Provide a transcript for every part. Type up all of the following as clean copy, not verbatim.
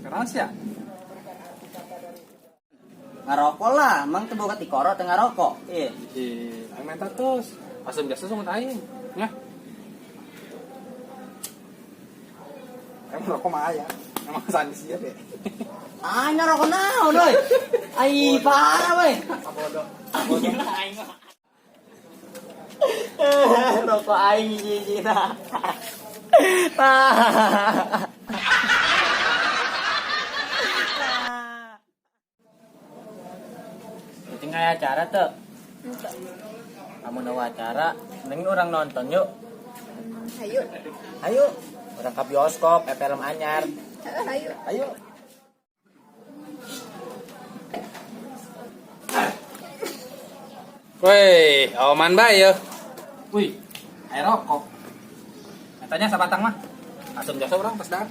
Keras ya? Ngarokok lah, emang teu boga tikoro teu ngarokok. Iya. Ih, aing minta terus. Asem jasa sungut aing. Ya. Emang rokok mah aya. Emang sandi sia deh. Ah, ngarokok naon euy? Ai parah we. Bodoh. Aing mah. Rokok aing hiji-hijina. Tah. Penting aya acara tuh. Kamu nawa acara, mending orang nonton yuk. Ayo. Ayo, orang ke bioskop, film anyar. Ayo. Ayo. Woi, oman bae ya. Wih, air rokok. Katanya sabatang mah. Asem jasa orang pas dah.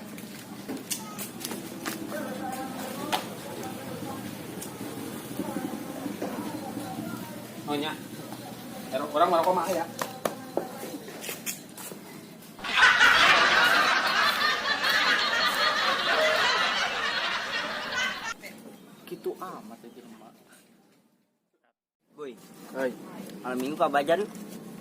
Oh nya. Air orang merokok mah ya. Gitu amat aja jelema. Boy, Hei, malam minggu ka bajar yuk.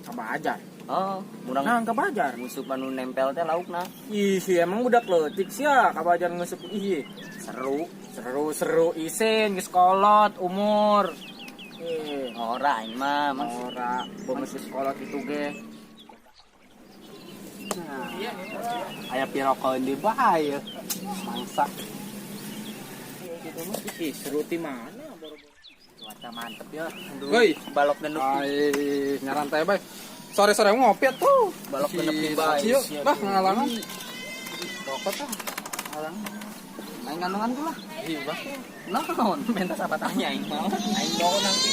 ka bajar. Oh, murang Nah, ka bajar. musuh panu nempel teh laukna. Ih, emang budak leutik sia ka bajar nguseup ih. Seru. Seru-seru isin geus kolot umur. Ih, Ora aing mah, mang ora bemes geus kolot itu ge. Nah, aya pirokoeun di bae. Mangsa. Ih, seru ti mana? Cuaca mantep ya. Aduh, Woi. balok genep. Ai, nyarantai bae. Sore-sore ngopi tuh. Balok genep di bae. Cieu, bah ngalangan. Rokok tah. Ngalangan. Aing kandungan tuh lah. Ih, bah. Naon, minta siapa tanya aing mah. Aing bawa nanti.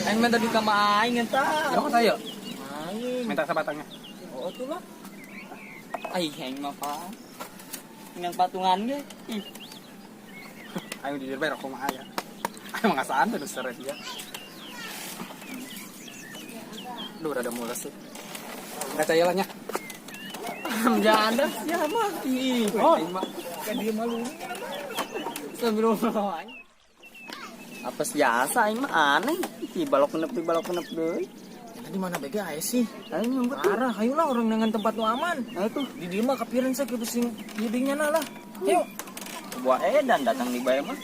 Aing minta duit sama aing eta. Rokok saya. Aing. Minta sabatangnya. Oh tuh lah. Aing aing mah pa. Yang patungan ge. Ih, Aing jujur bae rokok mah aya. Aing mah ngasaan tuh sere dia. Duh, rada mules sih. Enggak caya lah nya. janda sia mah. Ih, Oh, aing mah. Kan dia malu. Sebelum aing. Apa biasa aing mah aneh. Ih, balok genep deui. Di mana bege aya sih? Aing nyumpet tuh. Parah, ayolah orang dengan tempat nu aman. Nah itu Di dieu mah kapiran saya kudu sing jadinya lah. Ayo, buah edan datang di bae mah.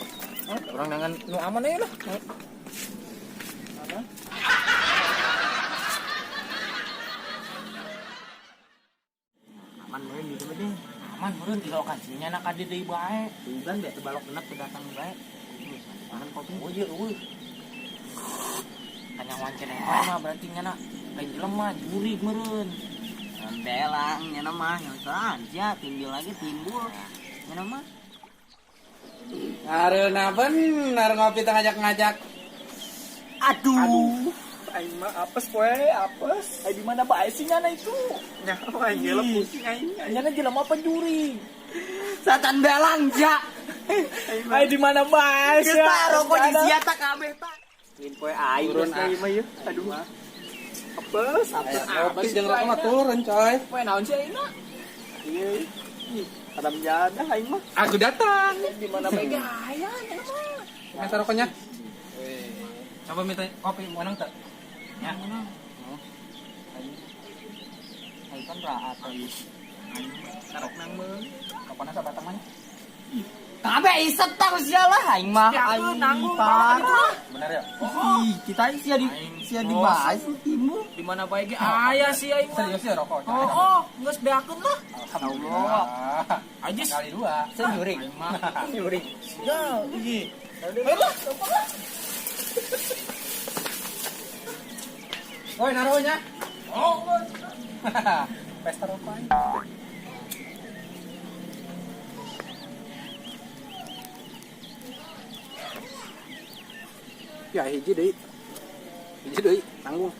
orang dengan nu aman ayo lah. Aman meureun di dieu deh. Aman meureun di lokasinya nak ka deui bae. Tugan be teu balok genep teu datang di bae. Aman kopi. Oh iya eueuh. Kanyawan cenah bae mah berarti nya lain jelema jurig meureun. Belang nya mah yang sia timbul lagi timbul. Nya mah. Areuna bener ngopi teh ngajak-ngajak. Aduh. Aing mah apes poe, apes. Ai di mana bae sih nyana itu? Nyawa aing gelap pusing aing. Nyana jelema apa jurig? Satan belang ja. Ai di mana bae Geus tah rokok jeung sia tah kabeh tah. Ingin poe aing Turun, geus ah. mah ieu. Aduh. Apes, apes. Ngopi jeung rokok mah turun, coy. Poe naon sih ayeuna? Iya. Ih, Adam jadah aing mah. Aku datang. Di mana bae ge aya nyana mah. Minta rokoknya. Coba minta kopi menang teu? Ya. Aing kan raat ieu. Rokok nang meun. Rokokna sabatang mah. Kabeh isep tah sia lah aing mah. Siakeun, nanggung, parah. Bener ya? Ih, kita sia di sia di bae sih timbul. Di mana bae ge aya sih aing mah. Serius ya rokok? Oh, oh, geus beakeun lah. Alhamdulillah. Ajis. Kali dua. Saya nyuring. Aing mah. Nyuring. Ya, ih. Ayo lah, lah. Woi, naruhnya. Oh, Pesta rokok aing. Ya hiji deui. Hiji deui, tanggung.